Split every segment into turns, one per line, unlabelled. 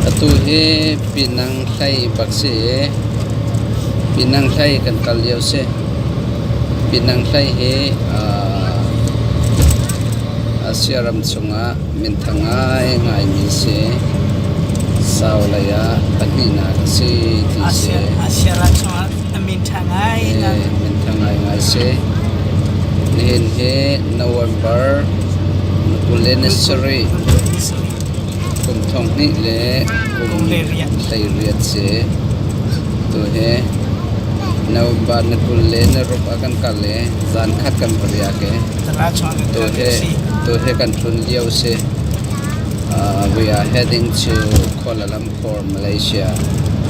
Atu hi Pinang hlei bak si i Pinang hlei kan kal lio si. Pinang hlei hi Asia ram chungah minthang ngaingaimi si. Sau lei ah pahnihnak a si ti si.
Asia ram chungah a minthang ngaingai.
Minthang ngaingai si. Nihin hi November 27 kum 2000 le kum 18 si. Tu hi November ni 26 ah kan kal i zan khat kan va riak i tu hi kan tlun lio si. We are heading to Kuala Lumpur, Malaysia.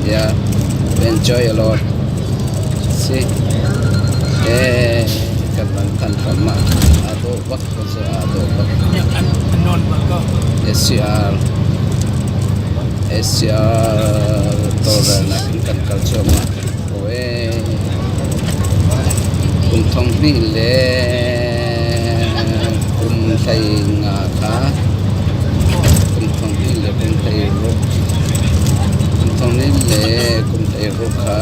Yeah, we enjoy a lot. Si. Eh, kan bang kan ma ado bak ko so ado bak.
Non bak ko.
SCR SCR tawlrel nak in kan kal cuahmah ko ee. Kum 2000 le kum 15 kha kum 2000 le kum 16 kum 2000 le kum 16 kha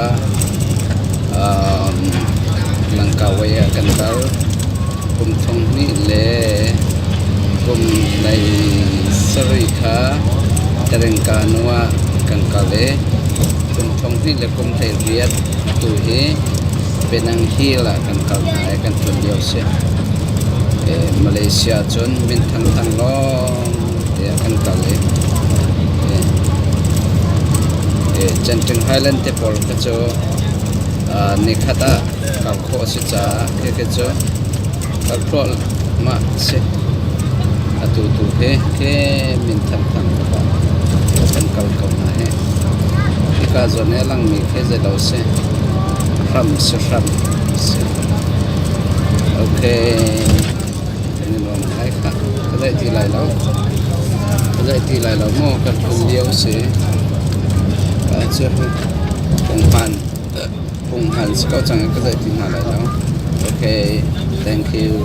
Langkawi ah kan kal. Kum 2000 le kum 17 kha Terengganu ah kan kal i kum 2000 le kum 18 tu hi Penang Hill ah kan kal hna i kan tlun lio si. Malaysia cun minthang thang lawng te ah kan kal i Genting Highland te pawl kha cu nikhat ah kal khawh a si caah khikhi cu kal thluahmah a si. Atu tu hi khi minthang thang bak ah kan kal ko hna hi. Hika zawn i a langmi khi zeilo si. Hram si hram si. Okay. Kan i nuam ngai khah. Ka zeih ti lai lo. Ka zeih ti lai lo maw kan tlun lio si. Cu punghman punghman si ko cang i ka zeih ti hna lai lo. Okay. Thank you.